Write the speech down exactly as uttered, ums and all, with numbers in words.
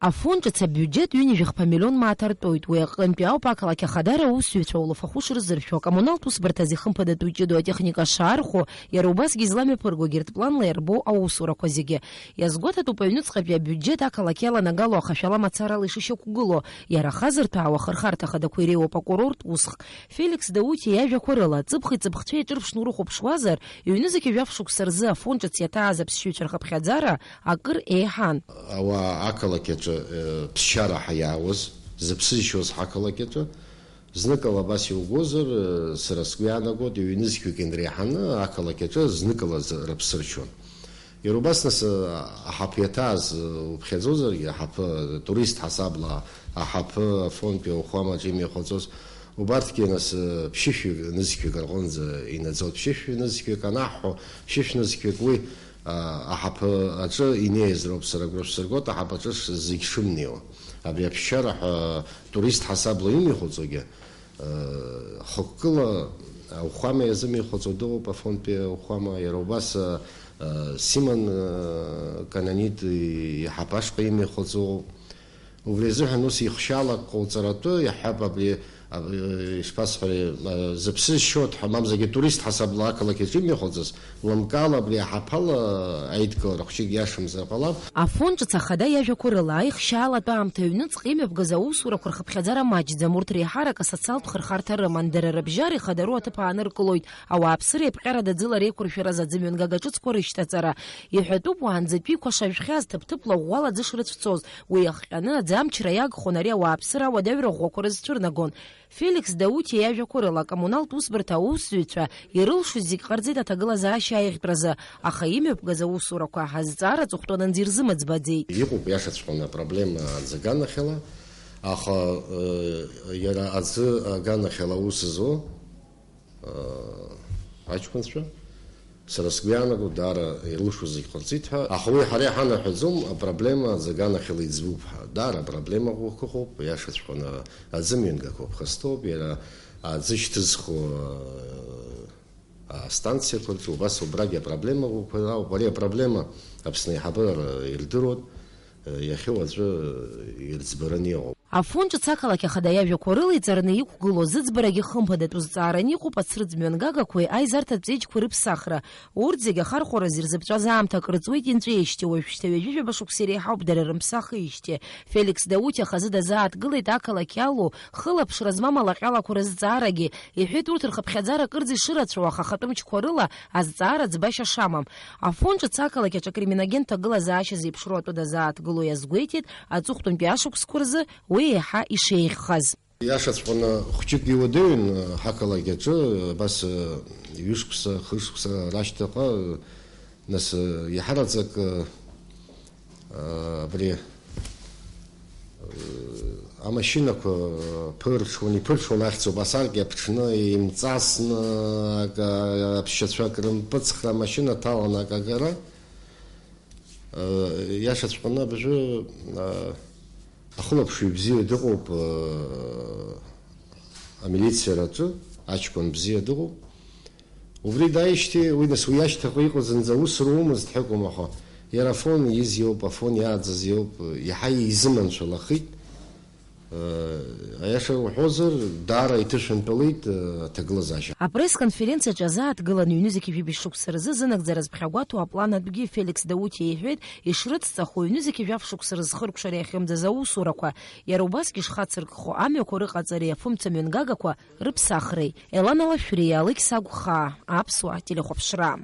Афон ҿыц абиуџьет ҩынҩажәи хԥа миллион мааҭ артәоит. Уи аҟынтәи ауп ақалақь ахадара аусзуҩцәа улафахәы шрызыршәо, акоммуналтә усбарҭа азы ихымԥадатәу ҷыдоу атехника шаархәо, иара убасгьы изламҩаԥырго егьырҭ планла иарбоу аусурақәа зегьы. Иазгәаҭатәуп аҩныҵҟатәи абиуџьет ақалақь иаланагало ахашәала мацарала ишышьақәгылоу, иара ахазырҭәаауа ахырхарҭа ахадақәа иреиуоуп акурорттә усхк. Феликс Даутиа иажәақәа рыла, ҵыԥхи ҵыԥхцәеи аҿырԥшны урыхәаԥшуазар, ҩнызқьи жәаф шықәса рзы Афон ҿыц иаҭааз аԥсшьаҩцәа рхыԥхьаӡара акыр еиҳан. Ауаа ақалақь аҿы, э, ԥсшьара ҳәа иаауаз, зыԥсы зшьоз ҳақалақь аҿы, зныкала абас иугозар, э, сара сгәы иаанагоит, ҩнызқьҩык инреиҳаны ақалақь аҿы зныкала з-, рыԥсы ршьон. Иара убас нас, э, аҳаԥы иаҭааз, э, уԥхьаӡозаргьы, аҳаԥы, турист ҳасабла аҳаԥы, Афонтәи ауахәамаҿы имҩахыҵуаз, убарҭгьы нас, э, ԥшьышәҩык нызқьҩык рҟынӡа инаӡоит, ԥшьышәҩы нызқьҩык анаҳҳәо, ԥшьышә нызқьҩык уи, а, аҳаԥы аҿы инеиз роуп, сара агәра шәсыргоит, аҳаԥы аҿы ш-, зегь шымнеиуа. Абри аԥсшьара ҳәа турист ҳасабла имҩахыҵуагьы, э, хықәкыла ауахәама иазымҩахыҵуа дыҟоуп, Афонтәи ауахәама, иара убас, э, э, Симон, э, Кананит иҳаԥы ашҟа имҩахыҵуа ыҟоуп. Убри азыҳәан ус ихшьаалак ҟауҵаратәы иаҳҳәап, абри, абри, ишԥасҳәари, э, зыԥсы зшьоит ҳәа, мамзаргьы турист ҳасабла ақалақь аҿы имҩахыҵыз, лымкаала абри аҳаԥала аидкылара хәҷык иашамзар ҟалап. Афон ҿыц ахада иажәақәа рыла, аихшьаалатә аамҭа аҩныҵҟа имҩаԥгаз аусурақәа рхыԥхьаӡара маҷӡам, урҭ реиҳарак асоциалтә хырхарҭа рыман, дара рыбжьара ихадароу аҭыԥ ааныркылоит, ауааԥсыра еиԥҟьарада ӡылара еиқәыршәараз аӡымҩангагаҿыцқәа рышьҭаҵара. Иҳәатәуп, уаанӡатәиқәа шажәхьаз, ҭыԥ-ҭыԥла ӷәӷәала аӡы шрыцәцоз, уи иахҟьаны аӡамчра иагхон, ари ауааԥсыра ауадаҩра ӷәӷәақәа рызцәырнагон. Феликс Даутиа иажәақәа рыла, акоммуналтә усбарҭа аусзуҩцәа ирылшоз зегь ҟарҵеит аҭагылазаашьа аиӷьтәразы, аха имҩаԥгаз аусурақәа азҵаара аҵыхәтәанынӡа ирзымыӡбаӡеит. Иҟоуп, иашаҵәҟьаны, апроблема аӡы аганахьала, аха, э, иара аӡы аганахьала аус зуа, э, аҷкәынцәа, сара сгәы иаанаго, даара ирылшо зегь ҟарҵеит ҳәа. Аха уи ҳара иҳанаҳәаӡом, апроблема аӡы аганахьала иӡбуп ҳәа. Даара апроблема ӷәӷәақәа ыҟоуп, иашаҵәҟьаны, аӡымҩангақәа ԥхасҭоуп, иара аӡы шьҭызхуа, э, астанциақәа рҿы, убас убрагьы апроблема ӷәӷәақәа ыҟоуп. Ари апроблема Аԥсны аиҳабыра ирдыруан, э, иахьа уаҵәы ирӡбараны иҟоуп. Афон ҿыц ақалақь ахада иажәақәа рыла иҵарны иқәгылоу зыӡбарагьы хымԥадатәу зҵаараны иҟоуп ацрыҵ мҩангагақәеи аизарҭатә ҵеиџьқәеи рыԥсахра. Урҭ зегьы ахархәараз ирзыԥҵәаз аамҭа акрыҵуеит инҵәеижьҭеи, уажәшьҭа ҩажәижәаба шықәса иреиҳауп дара рымсахижьҭеи. Феликс Даутиа хазы дазааҭгылеит ақалақь иалоу, хылаԥшра змам алаҟьалақәа рызҵаарагьы, иҳәеит, урҭ рхыԥхьаӡара акырӡа ишырацәоу, аха ахатәы мчқәа рыла азҵаара ӡбашьа шамам. Афон ҿыц ақалақь аҿы акриминогентә ҭагылазаашьа зеиԥшроу атәы дазааҭгыло иазгәеиҭеит, аҵыхәтәантәи ашықәсқәа рзы уи еиҳа ишеиӷьхаз. Иашаҵәҟьаны хәҷык иуадаҩын, ҳақалақь аҿы, абас, ҩышықәса, хышықәса рашьҭахьҟа, нас, иаҳараӡак, абри, амашьынақәа ԥырҽуан, иԥырҽуан ахьӡуп, асаркьа ԥҽны, еимҵасны, ак-, аԥсшьацәа акрымпыҵхра, амашьына ҭаланы акы агара. Э, иашаҵәҟьаны абыржәы, э, ахылаԥшҩы бзиа дыҟоуп, э, амилициараҿы, аҷкәын бзиа дыҟоуп. Убри дааижьҭеи, уи нас уи ашьҭахьҟа иҟоу зынӡа ус румызт ҳәа акәым, аха иара Афон ииз иоуп, Афон иааӡаз иоуп, иаҳа изыманшәалахеит. Аиаша уҳәозар, даара иҭышәынтәалеит, э, аҭагылазаашьа. Апресс-конференциаҿы азааҭгылан ҩнызқьи жәибжь шықәса рзы зынагӡара зԥхьагәаҭоу аплан атәгьы Феликс Даутиа иҳәеит, ишрыцҵахо ҩнызқьи жәаф шықәса рызхыркәшара иахьымӡаз аусурақәа, иара убасгьы ишхацыркхо амҩақәа рыҟаҵареи афымца мҩангагақәа рыԥсахреи. Елана Лашәриа, Алықьса Агәхаа, Аԥсуа телехәаԥшра.